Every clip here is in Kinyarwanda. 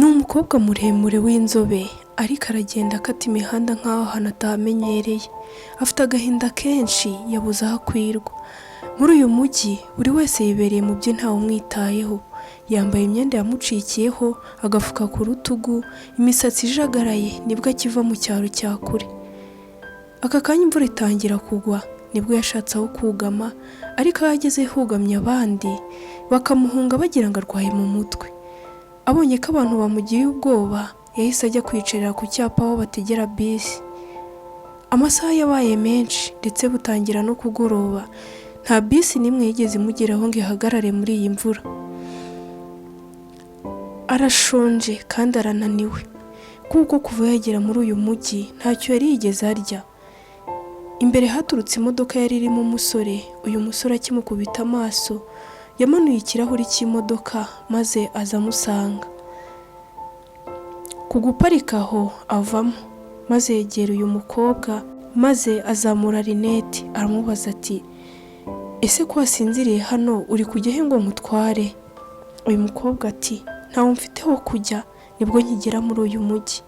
Ni umukobwa muremure w'inzobe ariko aragenda akata imihanda nk'aho ahantu atahamenyereye. Afite agahinda kenshi yabuze aho akwirwa. Muri uyu mujyi buri wese yibereye mu bye ntawe umwitayeho. Yambaye imyenda yamucikiyeho, agafuka ku rutugu, imisatsi ijagaraye nibwo akiva mu cyaro cya kure. Aka kanya imvura itangira kugwa nibwo yashatse aho kugama ariko aho ageze hugamye abandi bakamuhunga bagira ngo arwaye mu mutwe. Abonye ko abantu bamugiriye ubwoba yahise ajya kwicarira ku cyapa aho bategera bisi. Amasaha yabaye menshi ndetse butangira no kugoroba, nta bisi n'imwe yigeze imugeraho ngo ihagarare muri iyi mvura. Arashonje kandi arananiwe kuko kuva yagera muri uyu mujyi ntacyo yari yigeze arya. Imbere haturutse imodoka yari irimo umusore, uyu musore akimukubita amaso yamanuye ikirahuri cy'imodoka maze aza amusanga. Ku guparika aho avamo maze yegera uyu mukobwa maze azamura rinete aramubaza ati ese ko wasinziriye hano uri kujya he ngo nkutware? Uyu mukobwa ati ntawe mfite ho kujya nibwo nkigera muri uyu mujyi.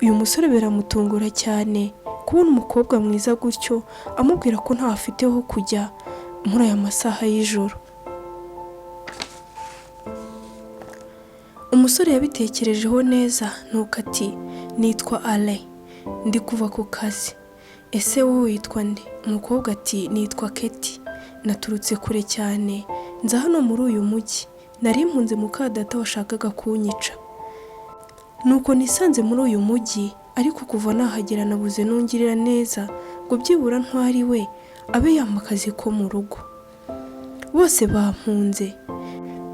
Uyu musore biramutungura cyane kubona umukobwa mwiza gutyo amubwira ko ntawe afite ho kujya muri aya masaha y'ijoro. Umusore yabitekerejeho neza nuko ati nitwa Alain ndi kuva ku kazi, ese wowe witwa nde? Umukobwa ati nitwa Ketty naturutse kure cyane nza hano muri uyu mujyi nari mpunze muka data washakaga kunyica. Nuko nisanze muri uyu mujyi ariko kuva nahagera nabuze n'ungirira neza ngo byibura ntwari we abe yampa akazi ko mu rugo. Bose bampunze.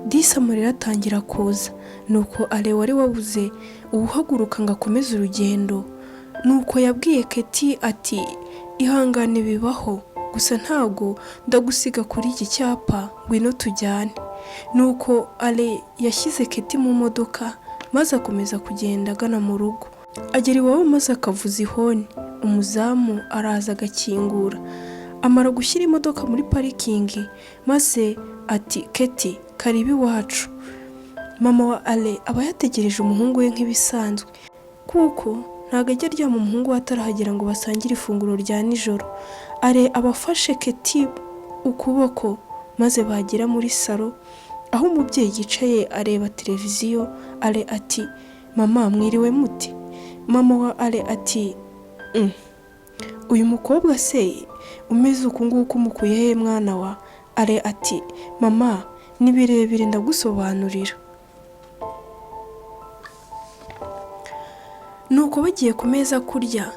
Disi amarira atangira kuza nuko Ale wari wabuze uwuhaguruka ngo akomeze urugendo nuko yabwiye Ketty ati ihangane bibaho gusa ntago ndagusiga kuri iki cyapa ngwino tujyane. Nuko Ale yashyize Ketty mu modoka maze akomeza kugenda agana mu rugo. Agera iwabo maze akavuza ihoni, umuzamu araza agakingura. Amara gushyira imodoka muri parikingi maze ati Ketty karibu iwacu. Mama wa Ale aba yategereje umuhungu we nk'ibisanzwe kuko ntabwo ajya aryama umuhungu we atarahagera ngo basangire ifunguro rya nijoro. Ale aba afashe Ketty ukuboko maze bagera muri salo aho umubyeyi yicaye areba televiziyo, Ale ati mama mwiriwe mute? Mama wa Ale ati uyu mukobwa se umeze uku nguku umukuye he mwana wa? Ale ati mama ni birebire ndagusobanurira. Nuko bagiye ku meza kurya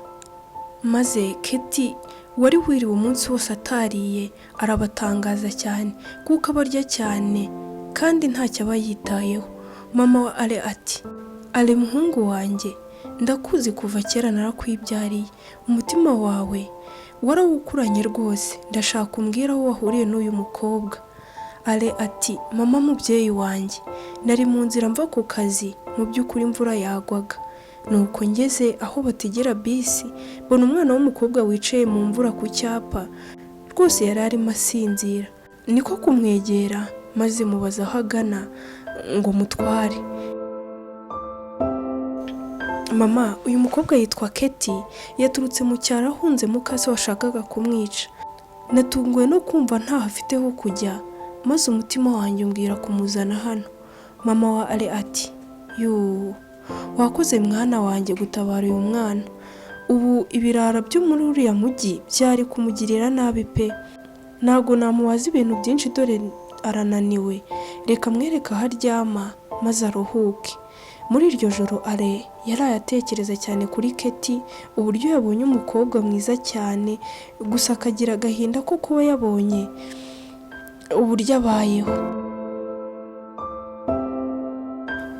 maze Ketty wari wiriwe umunsi wose atariye arabatangaza cyane kuko aba arya cyane kandi ntacyo aba yitayeho. Mama wa Ale ati Ale muhungu wanjye ndakuzi kuva kera narakwibyariye, umutima wawe warawukuranye rwose, ndashaka umbwire aho wahuriye n'uyu mukobwa. Ale ati mama mubyeyi wanjye, nari mu nzira mva ku kazi, mu by'ukuri imvura yagwaga, nuko ngeze aho bategera bisi mbona umwana w'umukobwa wicaye mu mvura ku cyapa, rwose yari arimo asinzira, niko kumwegera maze mubaza aho agana ngo mutware. Mama, uyu mukobwa yitwa Ketty, yaturutse mu cyaro ahunze mukase washakaga kumwica. Natunguwe no kumva ntaho afite ho kujya, maze umutima wanjye umbwira kumuzana hano. Mama wa Ale ati yuu, wakoze mwana wanjye gutabara uyu mwana. Ubu ibirara byo muri uriya mujyi byari kumugirira nabi pe! Ntago namubaza ibintu byinshi dore arananiwe, reka mwereke aho aryama maze aruhuke. Muri iryo joro Ale yaraye atekereza cyane kuri Ketty, uburyo yabonye umukobwa mwiza cyane, gusa akagira agahinda ko kuba yabonye uburyo abayeho.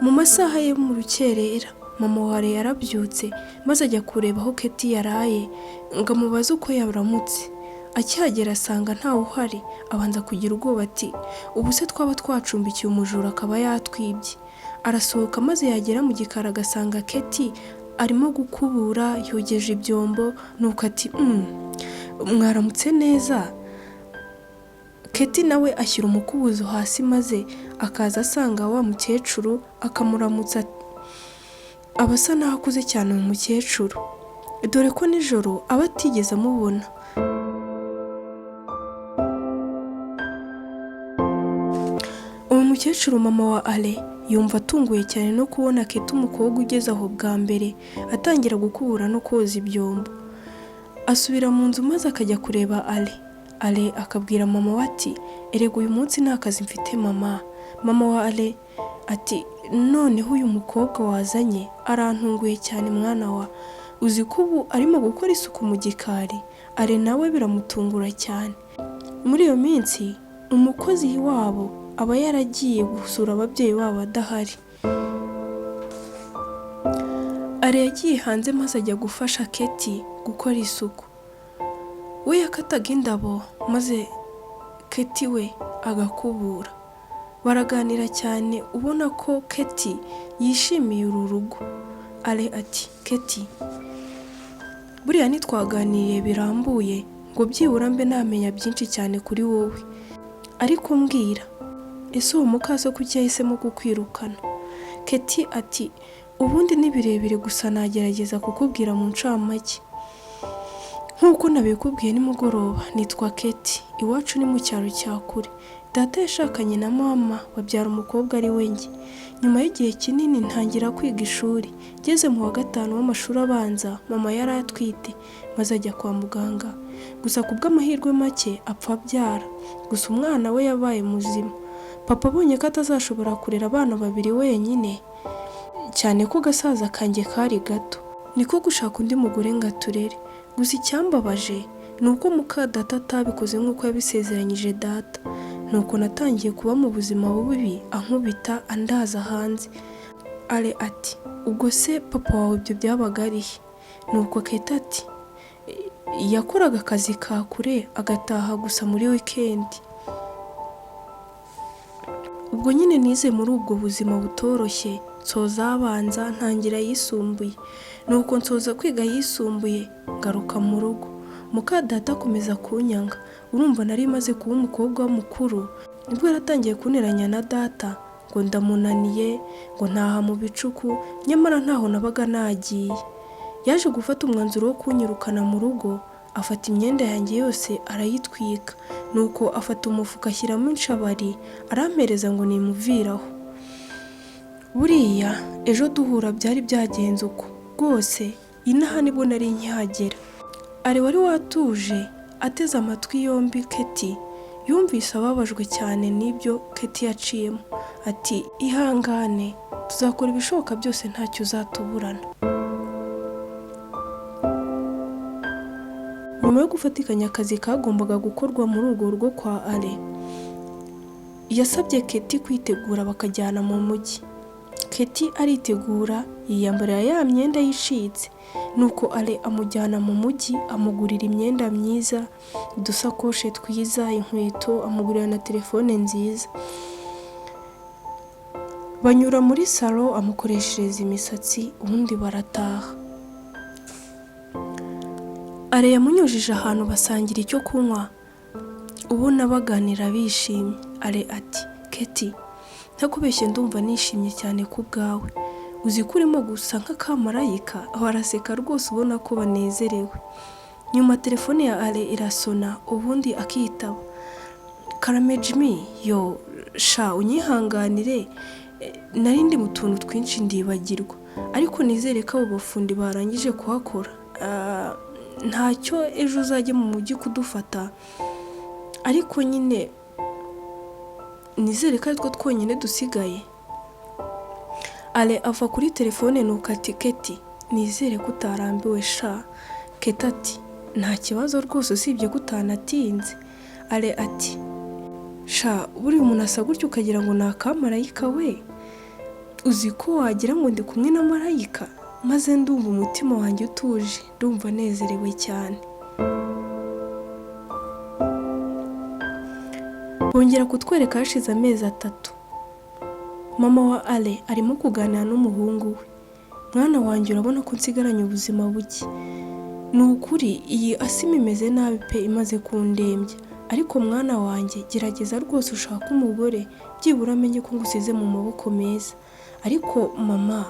Mu masaha yo mu rukerera, mama wa Ale yarabyutse maze ajya kureba aho Ketty yaraye ngo amubaze uko yaramutse. Akihagera asanga ntawe uhari, abanza kugira ubwoba ati ubu se twaba twacumbikiye umujura akaba yatwibye. Arasohoka maze yagera mu gikari agasanga Ketty arimo gukubura yogeje ibyombo nuko ati mwaramutse neza? Ketty nawe ashyira umukubuzo hasi maze akaza asanga wa mukecuru akamuramutsa. Aba asa n'aho akuze cyane mu mukecuru, dore ko nijoro aba atigeze amubona. Uwo mukecuru mama wa Ale yumva atunguye cyane no kubona Keti, umukobwa ugeze aho bwa mbere atangira gukubura no koza ibyombo. Asubira mu nzu maze akajya kureba Ale. Ale akabwira mama we ati: "Erega uyu munsi nta kazi mfite mama." Mama wa Ale ati: "Noneho uyu mukobwa wazanye arantunguye cyane mwana wa, uzi ko ubu arimo gukora isuku mu gikari?" Ale nawe biramutungura cyane. Muri iyo minsi umukozi wabo aba yaragiye gusura ababyeyi babo adahari. Ale yagiye hanze maze ajya gufasha Keti gukora isuku. We yakataga indabo maze Keti we agakubura. Baraganira cyane, ubona ko Keti yishimiye uru rugo. Ale ati: "Keti, buriya ntitwaganiriye birambuye ngo byibura mbe namenya byinshi cyane kuri wowe, ariko mbwira, ese uwo mukaso kuki yahisemo kukwirukana?" Keti ati: "Ubundi ni birebire, gusa nagerageza kukubwira mu ncamake. Nk'uko nabikubwiye nimugoroba, nitwa Keti, iwacu ni mu cyaro cya kure. Data yashakanye na mama babyara umukobwa ari we njye. Nyuma y'igihe kinini ntangira kwiga ishuri. Ngeze mu wa gatanu w'amashuri abanza, mama yari atwite maze ajya kwa muganga. Gusa ku bw'amahirwe make apfa abyara. Gusa umwana we yabaye muzima. Papa abonye ko atazashobora kurera abana babiri wenyine, cyane ko gasaza kanjye kari gato, niko gushaka undi mugore ngo aturere. Gusa icyambabaje ni uko muka data atabikoze nk'uko yabisezeranyije data. Nuko natangiye kuba mu buzima bubi, ankubita, andaza hanze." Ale ati: "Ubwo se papa wawe ibyo byabaga ari he?" Nuko Keti ati: "Yakoraga akazi ka kure, agataha gusa muri wikendi. Ubwo nyine nize muri ubwo buzima butoroshye, nsoza abanza, ntangira ayisumbuye. Nuko nsoza kwiga ayisumbuye, ngaruka mu rugo. Muka data akomeza kunyanga. Urumva nari maze kuba umukobwa mukuru, nibwo yaratangiye kunteranya na data ngo ndamunaniye, ngo ntaha mu bicuku, nyamara ntaho nabaga nagiye. Yaje gufata umwanzuro wo kunyirukana mu rugo, afata imyenda yanjye yose arayitwika. Nuko afata umufuka ashyiramo inshabari arampereza ngo nimuviraho. Buriya ejo duhura byari byagenze uko rwose, inaha nibwo nari nkihagera." Ale wari watuje ateze amatwi yombi Keti, yumvise ababajwe cyane n'ibyo Keti yaciyemo. Ati: "Ihangane, tuzakora ibishoboka byose, ntacyo uzatuburana." Nyuma yo gufatikanya akazi kagombaga gukorwa muri urwo rugo kwa Ale, yasabye Keti kwitegura bakajyana mu mujyi. Keti aritegura, yiyambarira ya myenda yicitse. Nuko Ale amujyana mu mujyi, amugurira imyenda myiza, udusakoshe twiza, inkweto, amugurira na telefone nziza. Banyura muri salo amukoreshereza imisatsi, ubundi barataha. Ale yamunyujije ahantu basangira icyo kunywa, ubona baganira bishimye. Ale ati: "Keti, ntakubeshye ndumva nishimye cyane ku bwawe. Uzi ko urimo gusa nk'akamarayika?" Baraseka rwose, ubona ko banezerewe. Nyuma telefone ya Ale irasona, ubundi akitaba. "Karame Jimmy, yo sha unyihanganire, nari ndi mu tuntu twinshi ndibagirwa, ariko nizere ko abo bafundi barangije kuhakora. Ntacyo ejo uzajya mu mujyi kudufata, ariko nyine nizere ko aritwo twonyine dusigaye." Ale ava kuri telefone nuko ati: "Keti, nizere ko utarambiwe sha." Keti ati: "Nta kibazo rwose, usibye ko utanatinze." Ale ati: "Sha buriya umuntu asa gutya ukagira ngo ni akamarayika we, uzi ko wagira ngo ndi kumwe na marayika, maze ndumva umutima wanjye utuje, ndumva nezerewe cyane." Bongera kutwereka hashize amezi 3. Mama wa Ale arimo kuganira n'umuhungu we. "Mwana wanjye, urabona ko nsigaranye ubuzima buke. Ni ukuri iyi asima imeze nabi pe, imaze kundembya. Ariko mwana wanjye, gerageza rwose ushake umugore, byibura amenye ko ngusize mu maboko meza." "Ariko mama,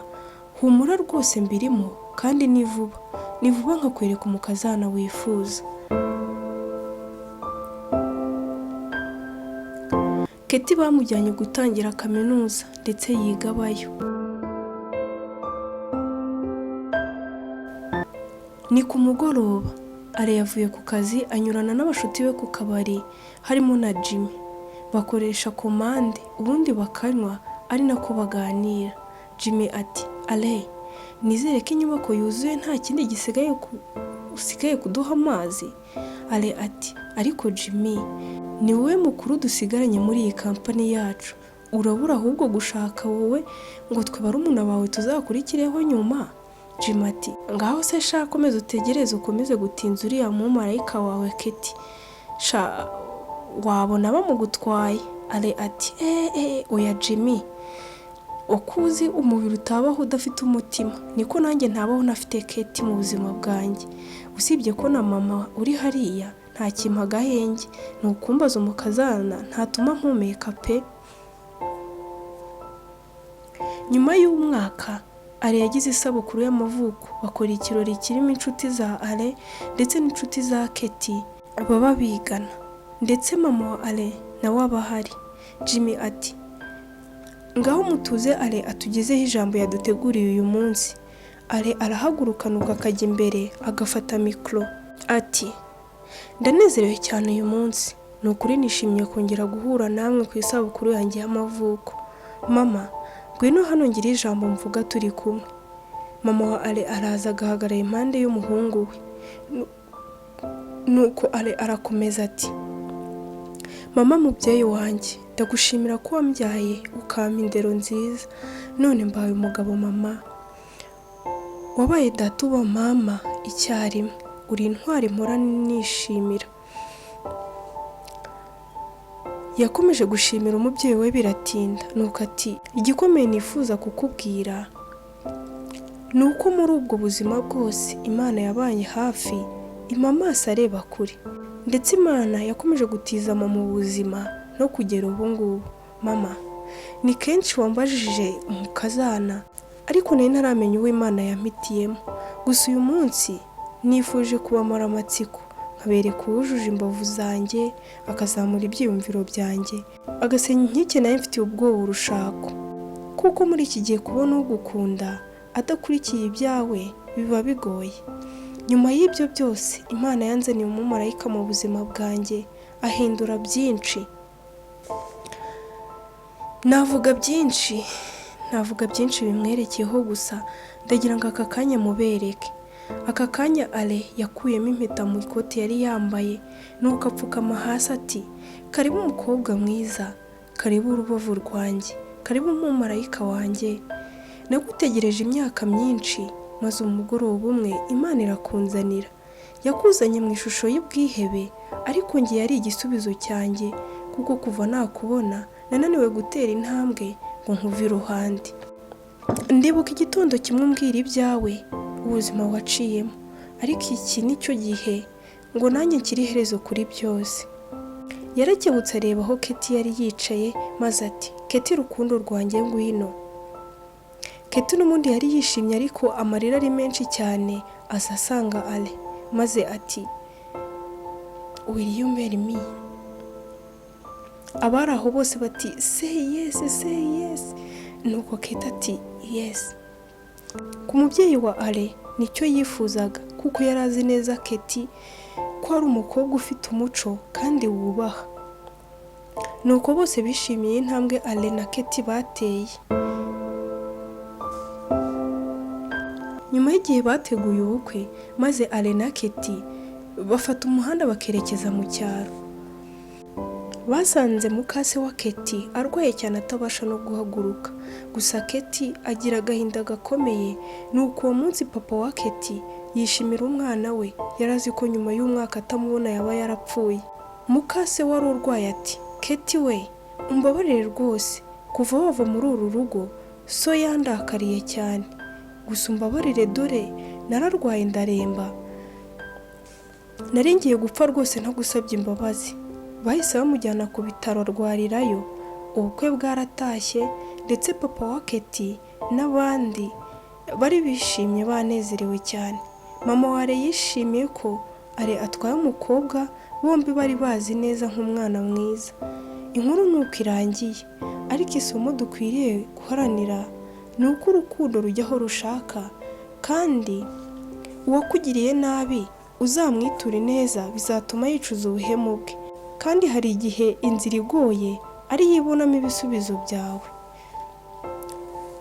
Humura rwose mbirimo kandi ni vuba, ni vuba nkakwereka umukazana wifuza. Ketty bamujyanye gutangira kaminuza ndetse yiga abayo. Ni ku mugoroba, Alain yavuye ku kazi anyurana n'abashuti be ku kabari harimo na Jimmy. Bakoresha komande ubundi bakanywa ari nako baganira. Jimmy ati Alain, nizere ko inyubako yuzuye nta kindi gisigaye usigaye kuduha amazi? Alain ati ariko Jimmy, ni wowe mukuru dusigaranye muri iyi kampani yacu, urabura ahubwo gushaka wowe ngo twe barumuna bawe tuzakurikireho nyuma? Jimmy ati ngaho se sha komeza utegereze ukomeze gutinza uriya mumarayika wawe Ketty, sha wabona bamugutwaye. Alain ati eee oya Jimmy, uko uzi umubiri utabaho udafite umutima niko nanjye ntabaho ntafite Ketty mu buzima bwanjye, usibye ko na mama uri hariya ntakimpa agahenge, ni ukumbaza umukazana ntatuma mpumeka pe. Nyuma y'umwaka Alain yagize isabukuru y'amavuko bakora ikirori kirimo inshuti za Alain ndetse n'inshuti za Ketty baba bigana ndetse mama wa Alain nawe aba ahari. Jimmy ati ngaho mutuze Alain atugezeho ijambo yaduteguriye uyu munsi. Alain arahaguruka nuko akajya imbere agafata mikoro ati ndanezerewe cyane uyu munsi, ni ukuri nishimiye kongera guhura namwe ku isabukuru yanjye y'amavuko. Mama ngwino hano ngire ijambo mvuga turi kumwe. Mama wa Alain araza agahagarara impande y'umuhungu we. Nuko Alain arakomeza ati mama mubyeyi wanjye ndagushimira ko wambyaye ukampa indero nziza, none mbaye umugabo mama, wabaye data uba mama icyarimwe, uri intwari mpora nishimira. Yakomeje gushimira umubyeyi we biratinda, nuko ati igikomeye nifuza kukubwira ni uko muri ubwo buzima bwose Imana yabanye hafi, impa amaso areba kure, ndetse Imana yakomeje gutizama mu buzima no kugera ubu ngubu. Mama, ni kenshi wambajije umukazana ariko nari ntaramenya uwo Imana yampitiyemo, gusa uyu munsi nifuje kubamara amatsiko nkabereka uwujuje imbavu zanjye, akazamura ibyiyumviro byanjye, agasenya inkike nayo mfitiye ubwoba urushako, kuko muri iki gihe kubona ugukunda adakurikiye ibyawe biba bigoye. Nyuma y'ibyo byose Imana yanzaniye umumarayika mu buzima bwanjye ahindura byinshi. Navuga byinshi, navuga byinshi bimwerekeyeho gusa ndagira ngo aka kanya mubereke. Aka kanya Alain yakuyemo impeta mu ikoti yari yambaye nuko apfukama hasi ati karibu umukobwa mwiza, karibu urubavu rwanjye, karibu umumarayika wanjye, nagutegereje imyaka myinshi maze umugoroba umwe Imana irakunzanira. Yakuzanye mu ishusho y'ubwihebe ariko njye yari igisubizo cyanjye kuko kuva nakubona nananiwe gutera intambwe ngo nkuve iruhande. Ndibuka igitondo kimwe umbwira ibyawe, ubuzima waciyemo, ariko iki ni cyo gihe ngo nanjye nshyire iherezo kuri byose. Yarakebutse areba aho Ketty yari yicaye maze ati Ketty rukundo rwanjye ngwino. Ketty n'ubundi yari yishimye ariko amarira ari menshi cyane, aza asanga Alain maze ati will you marry me? Abari aho bose bati say yes, say yes. Nuko Ketty ati yes. Ku mubyeyi wa Alain nicyo yifuzaga kuko yari azi neza Ketty ko ari umukobwa ufite umuco kandi wubaha. Nuko bose bishimiye intambwe Alain na Ketty bateye. Nyuma y'igihe bateguye ubukwe maze Alain na Ketty bafata umuhanda bakerekeza mu cyaro. Basanze mukase wa Ketty arwaye cyane atabasha no guhaguruka, gusa Ketty agira agahinda gakomeye. Nuko uwo munsi papa wa Ketty yishimira umwana we, yari azi ko nyuma y'umwaka atamubona yaba yarapfuye. Mukase wari urwaye ati Ketty we umbabarire rwose, kuva wava muri uru rugo so yandakariye cyane, gusa umbabarire dore nararwaye ndaremba, nari ngiye gupfa rwose ntagusabye imbabazi. Bahise bamujyana ku bitaro arwarirayo, ubukwe bwaratashye ndetse papa wa Ketty n'abandi Bari bishimye, banezerewe cyane. Mama wa Ale yishimiye ko Ale atwaye umukobwa bombi bari bazi neza nk'umwana mwiza. Inkuru ni uko irangiye, ariko isomo dukwiriye guharanira ni uko urukundo rujya aho rushaka, kandi uwakugiriye nabi uzamwiture neza, bizatuma yicuza ubuhemu bwe. Kandi hari igihe inzira igoye ariyo ibonamo ibisubizo byawe.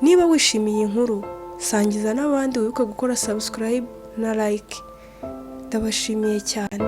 Niba wishimiye iyi nkuru, sangiza n'abandi, wibuke gukora subscribe na like. Ndabashimiye cyane.